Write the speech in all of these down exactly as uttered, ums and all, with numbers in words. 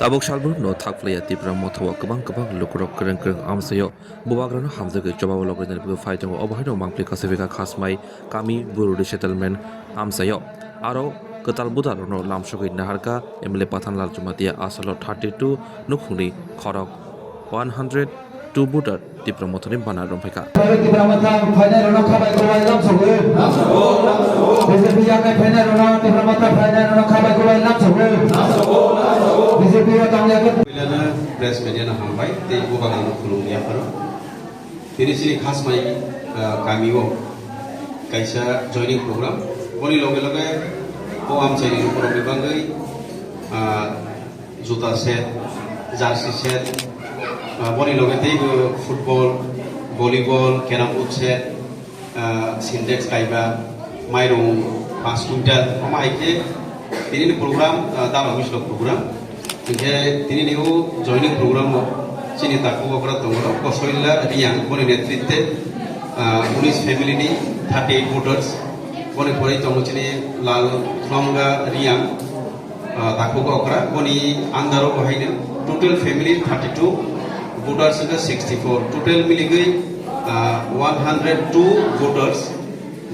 Tabuk salbrumno thak phlaiya Tipra Motha o kwbang kwbang lukurok kwrwng kwrwng amchaio bubagrano hamjagwi chobao logrinani bagwi phai tongo. Obo haino mangpli kasubika Khasmai kami Buru resettlement amchaio. Aro kwtal budarokno lamsogwi naharkha M L A Pathanlal Jamatia asalo thirty two nukhungni khorok one hundred two butar Tipra Mothani bana romphai kha. Tipra Motha phainai rwno khabai kwbai lamsogwi. B J P yakai phainai rwno Tipra Motha phainai rwno khabai kwbai lamsogwi. B J P o tangya khe. Puilano press media no hambai tei bubagrano khulumya phano. Tini chini Khasmai, ah, kami o kaisa joining program. Boni loge loge o amchaini lukurokni bagwi, ah, juta set, jersey set, ah, boni loge teibo football, volleyball, carrom board set, ah, Sintex kaiba, mairung paanch quintal, omo hai khe tinini program, ah, dara office lo program. Hinkhe tinini o joining program o chini takhuk okra tongo Kosoila Riang, boni netritwe, ah, unis family ni thirty eight voters, boni pore tongo chini Lal Khulomga Riang. Ah, takhuk okra, boni under o bo haino total family thirty two, voters wngkha sixty four, total miligwi, ah, one hundred two voters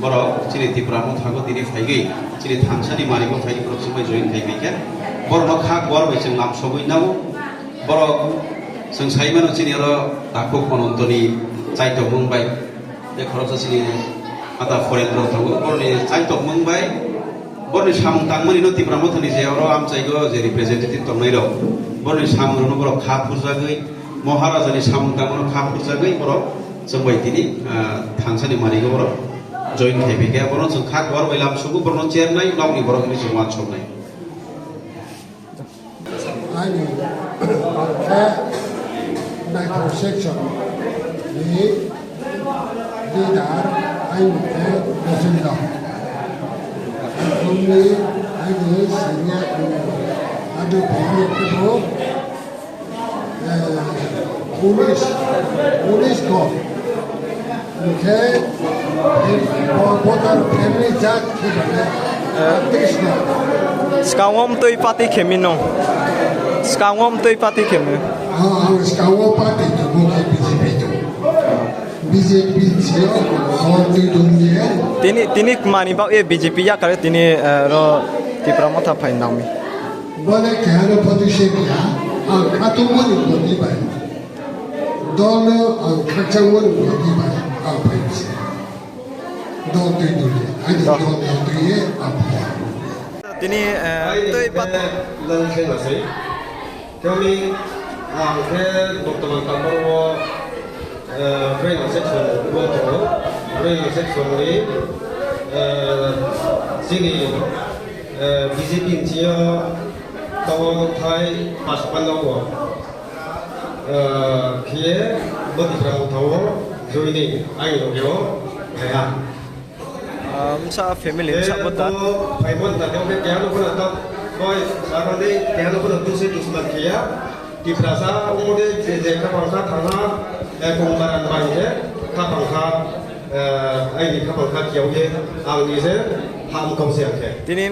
borok chini Tipra Motha o tini phaigwi chini thansani marigo phaigwi borok chwngbai join khai phaikha. Borokno kha gwar bai chwng lamsogwi nao. Borok chwng sai mano chini oro takhuk Onontoni chaitokmung bai. Tei khoroksa chini ata foreign rok tongo, boroni chaitokmung bai, boroni samung tangmani no Tipra Mothani je oro amchaigo je representative tongnai rok, boroni samung rokno borok kha phurjagwi, Maharaja ni samung tangmano kha phurjagwi borok chwngbai tini, ah, thansani marigo borok join khai phaikha, borokno chwng kha kwar bai lamsugo, borokno chernai, nokni borok hinwi chwng uansuknai. Ani khe naithok section ni leader ani khe Gosinda. Akhumni ani senior ani phone kebo, eh, police, police ko. Hwnkhe bo-, voter family jak khe bale, eh, tris no. Swkango mtwi party khemi no. Swkango mtwi party khemi. Ah, ang swkango party tongo khe B J P tongo. B J P sio hor twi dong ye. Tini, tini mani bak ye B J P yakare tini, eh, ro Tipra Motha phai nangmi. Bole kehano party se kya, ang khatung mani botli bai. Dolno ang khakchangmani bagwi bai ang phai se. Dol twi duli, ani dol dol twi ye ang phai. Tini, eh, twi pat- Lal khe nasai. Kami ang khe bortoman Tamborbo, eh, Breng section o tongo. Breng section ni, eh, chini, eh, B J P ni sio tongo thai pas panda o. Ah, khe bo Tipra Motha o joining ani loge o phaiha. Ah, msa family, msa bo ta. Bo phaimon ta, khe keha no phano ta, boi, sarani keha no phano dusai dusman khe ya. Tiprasa ongde je, je kha pangkha thangha, eh, kongbaran bai je kha pangkha, eh, aini kha pangkha kiyau ye, ang ni je ham kau se akhe. Tini